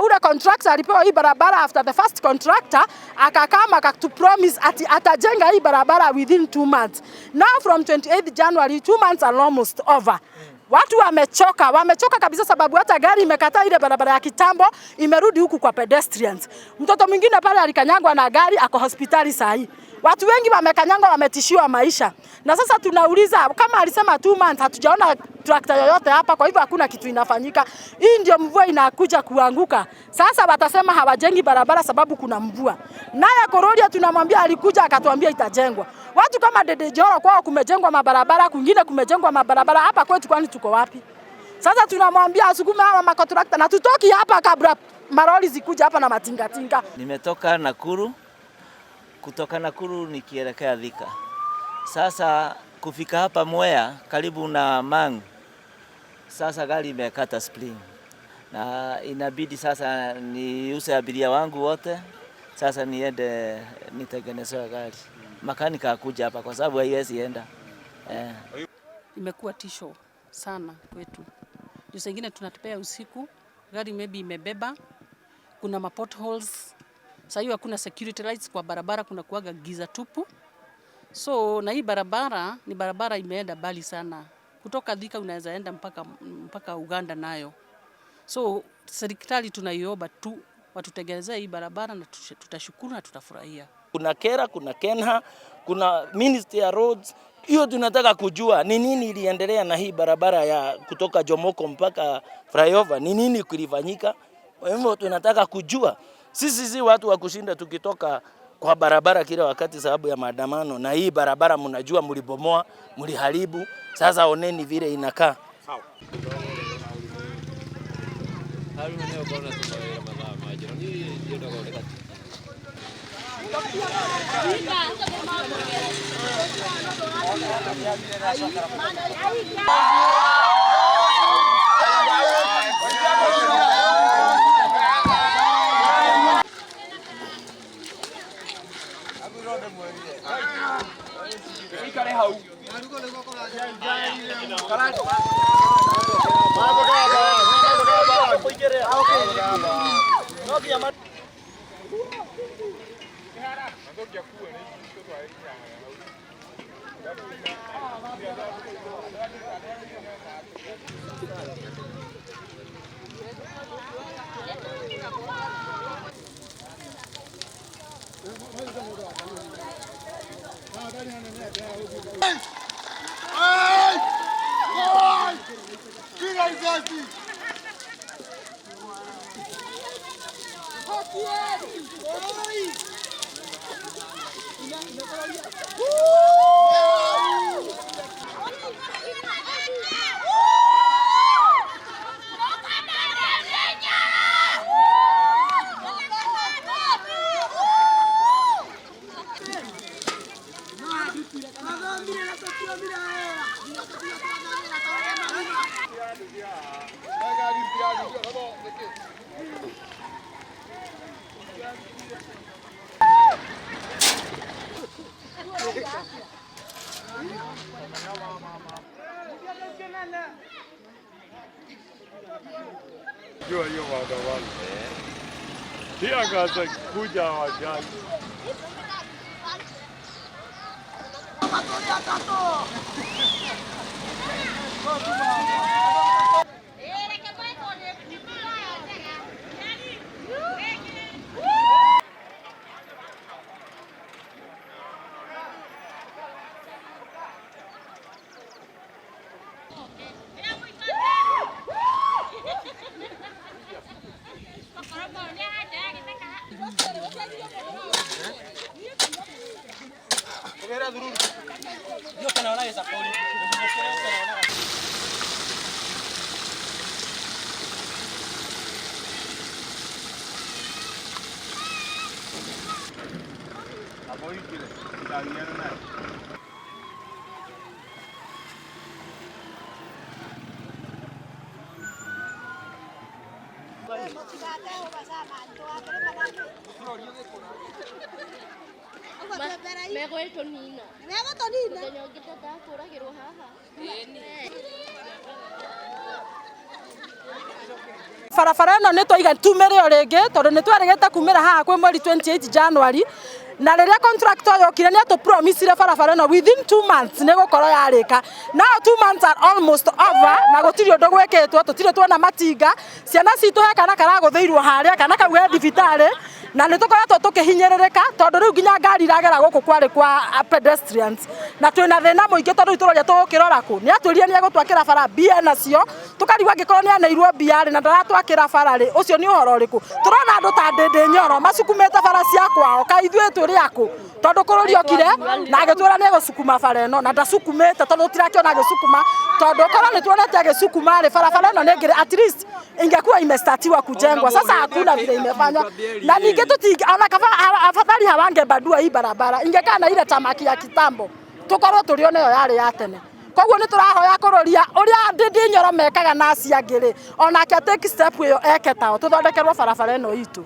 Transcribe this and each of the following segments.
Ule contractor alipewa hii barabara after the first contractor akakama akatupromise ati atajenga hii barabara within 2 months. Now from 28th January, 2 months are almost over. Watu wamechoka, wamechoka kabisa sababu hata gari imekataa ile barabara ya kitambo, imerudi huku kwa pedestrians. Mtoto mwingine pale alikanyangwa na gari, ako hospitali saa hii. Watu wengi wamekanyangwa, wametishiwa maisha. Na sasa tunauliza, kama alisema 2 months, hatujaona trakta yoyote hapa, kwa hivyo hakuna kitu inafanyika. Hii ndio mvua inakuja kuanguka. Sasa watasema hawajengi barabara sababu kuna mvua. Naye Kororia tunamwambia alikuja akatuambia itajengwa. Watu kama Ndindi Nyoro kwao kumejengwa mabarabara, kwingine kumejengwa mabarabara, hapa kwetu kwani tuko wapi? Sasa tunamwambia asukume hawa makontrakta na tutoki hapa kabla maroli zikuja hapa na matingatinga. Nimetoka Nakuru, kutoka Nakuru nikielekea Thika. Sasa kufika hapa Mwea karibu na Mang, sasa gari imekata spring na inabidi sasa niuse abiria wangu wote, sasa niende nitengenezewe gari. Makanika akuja hapa kwa sababu haiwezi enda eh. Imekuwa tisho sana kwetu. Juu saa ingine tunatembea usiku, gari maybe imebeba, kuna ma potholes. Sasa hiyo hakuna security lights kwa barabara, kuna kuwaga giza tupu. So na hii barabara ni barabara imeenda mbali sana. Kutoka Thika unaweza enda mpaka Uganda nayo. So serikali tunaiomba tu watutengenezee hii barabara na tutashukuru na tutafurahia. Kuna KeRRA, kuna KeNHA, kuna Ministry ya Roads. Hiyo tunataka kujua ni nini iliendelea na hii barabara ya kutoka Jomoko mpaka flyover, ni nini kilifanyika. Kwa hivyo tunataka kujua. Sisi si watu wa kushinda tukitoka kwa barabara kila wakati sababu ya maandamano, na hii barabara mnajua mlibomoa, mliharibu. Sasa oneni vile inakaa. Jua hiyo maandamano. Pia kuja wajali. Megwĩtũnina. Megũtũnina. Mũthenya ũngĩ tũtakũragĩrwo haha. Barabara ĩno nĩ twaiga tumĩre o rĩngĩ tondũ nĩ twarĩgĩte kumĩra haha kwĩ mweri 28 January, na rĩrĩa contractor yokire nĩ atũpromisire barabara ĩno within 2 months nĩ gũkorwo yarĩka. Now 2 months are almost over na gũtirĩ ũndũ gwĩkĩtwo, tũtirĩ tuona matinga. Ciana citũ he kana karagũthĩirwo harĩa, kana kau ge thibitarĩ, na nĩ tũkoretwo tũkĩhinyĩrĩrĩka tondũ rĩu nginya ngari iragera gũkũ kwarĩ kwa pedestrians, na twĩna thĩna mũingĩ tondũ rĩu tũroria tũgũkĩrora kũ. Nĩ atwĩrire nĩ egũtwakĩra bara mbia nacio, tũkarigwo angĩkorwo nĩ aneirwo mbia rĩ na ndaratwakĩra bara rĩ, ũcio nĩ ũhoro ũrĩkũ? Tũrona andũ ta Ndĩndĩ Nyoro macukumĩte bara cia kwao, kaĩ ithuĩ tũrĩ akũ? Tondũ kũrũri okire na agĩtwĩra nĩ egũcukuma bara ĩno na ndacukumĩte, tondũ tũtirakĩona agĩcukuma, tondũ korwo nĩ tuonete agĩcukuma rĩ, barabara ĩno nĩ ĩngĩrĩ at least ingekuwa imestatiwa kujengwa. Sasa hakuna vile imefanywa, na ningĩ tutingi ona kaba afadhali hawangebadua hii barabara, ingekaa na ile tamaki ya kitambo tukorwo tũrĩ ona ĩyo yarĩ ya tene. Koguo nĩ tũrahoya kũrũria ũrĩa Ndĩndĩ Nyoro mekaga na acio angĩ rĩ, onake take step ĩyo eke tao, tũthondekerwo barabara ĩno itũ.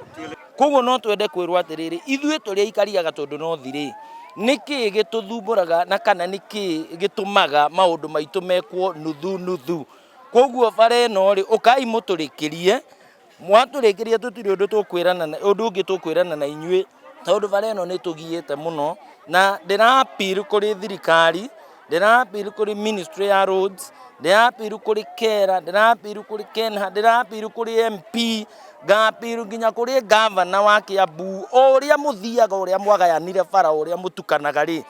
Koguo no twende kwĩrwo atĩrĩrĩ, ithuĩ tũrĩ aikari a Gatũndũ North rĩ, nĩkĩ gĩtũthumbũraga na kana nĩkĩ gĩtũmaga maũndũ maitũ mekwo nuthu nuthu? Koguo bara ĩno rĩ, ũkai mũtũrĩkĩrie, mwatũrĩkĩria tũtirĩ ũndũ tũkwĩrana na ũndũ ũngĩ tũkwĩrana na inyuĩ, tondũ bara ĩno nĩ tũgiĩte mũno, na ndĩra appeal kũrĩ thirikari, ndĩra appeal kũrĩ ministry ya roads, ndĩra appeal kũrĩ KERA, ndĩra appeal kũrĩ KENHA, ndĩra appeal kũrĩ MP, nga appeal nginya kũrĩ gavana wa Kiambu, o ũrĩa mũthiaga ũrĩa mwagayanire bara ũrĩa mũtukanaga rĩ,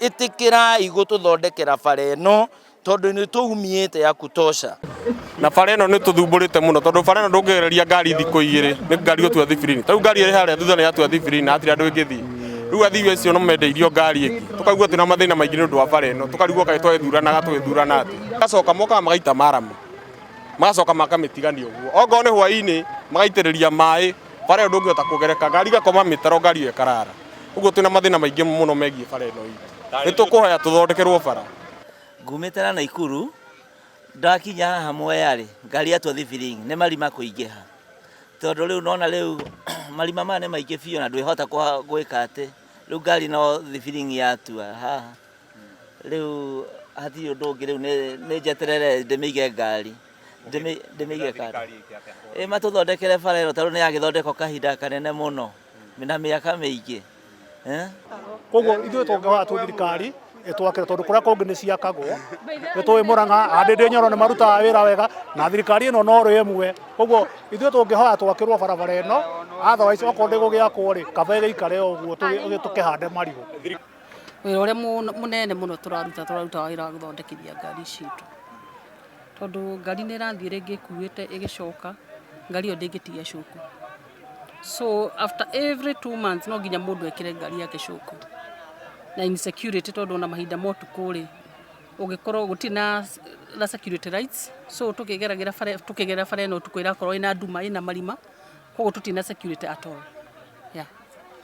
ĩtĩkĩrai gũtũthondekera bara ĩno tondũ nĩ tũumĩte ya kutosha. Na bara ĩno nĩ tũthumbũrĩte mũno tondũ bara ĩno ndũngĩgereria ngari thikũ igĩrĩ nĩ ngari gũtua thibirini. Ta rĩu ngari ĩrĩ harĩa thutha nĩ yatua thibirini na hatirĩ andũ ĩngĩthiĩ. Rĩu athii acio no mendeirio ngari ĩngĩ. Tũkaigua twĩna mathĩna maingĩ nĩ ũndũ wa bara ĩno. Tũkarigwo kaĩ twagĩthuranaga tũgĩthurana atĩa. Magacoka mokaga magaita maramu. Magacoka makamĩtigania ũguo. Ongorwo nĩ hwaĩ-inĩ magaitĩrĩria maĩ, bara ĩyo ndũngĩhota kũgereka. Ngari ĩgakoma mĩtaro ngari ĩyo ĩkarara. Ũguo twĩna mathĩna maingĩ mũno megiĩ bara ĩno itũ. Nĩ tũkũhoya tũthondekerwo bara. Ngumĩte na Naikuru ndakinya haha Mwea rĩ, ngari yatua thibiringi nĩ marima kũingĩha, tondũ rĩu nona rĩu marima maya nĩ maingĩ biũ na ndwĩhota gwĩka atĩ rĩu ngari no thibiringi yatua haha, rĩu hatirĩ ũndũ ũngĩ, rĩu nĩ njeterere ndĩmĩige ngari ndĩmĩige kando. Ĩ matũthondekere bara ĩno tondũ nĩ yagĩthondekwo kahinda kanene mũno na mĩaka mĩingĩ. Koguo ithuĩ tũngĩhoya tu thirikari ĩtwakĩre tondũ kũrĩa kũngĩ nĩ ciakagwo, nĩ tũĩ Mũrang'a Ndĩndĩ Nyoro nĩ marutaga wĩra wega na thirikari ĩno no rĩ ĩmwe. Koguo ithuĩ tũngĩhoya twakĩrwo barabara ĩno, otherwise okorwo ndĩgũgĩakwo rĩ, kaba ĩgĩikare o ũguo tũkĩhande marigũ. Wĩra ũrĩa mũnene mũno tũraruta, tũraruta wĩra wa gũthondekithia ngari citũ, tondũ ngari nĩ ĩrathiĩ rĩngĩ ĩkuĩte ĩgĩcoka, ngari ĩyo ndĩngĩtigia cuku. So after every 2 months no nginya mũndũ ekĩre ngari yake cuku. Na insecurity tondũ ona mahinda ma ũtukũ rĩ, ũngĩkorwo gũtirĩ na security lights, so tũkĩgeragĩra bara, tũkĩgerera bara ĩno ũtukũ ĩrakorwo ĩna nduma, ĩna marima, koguo tũtirĩ na security at all.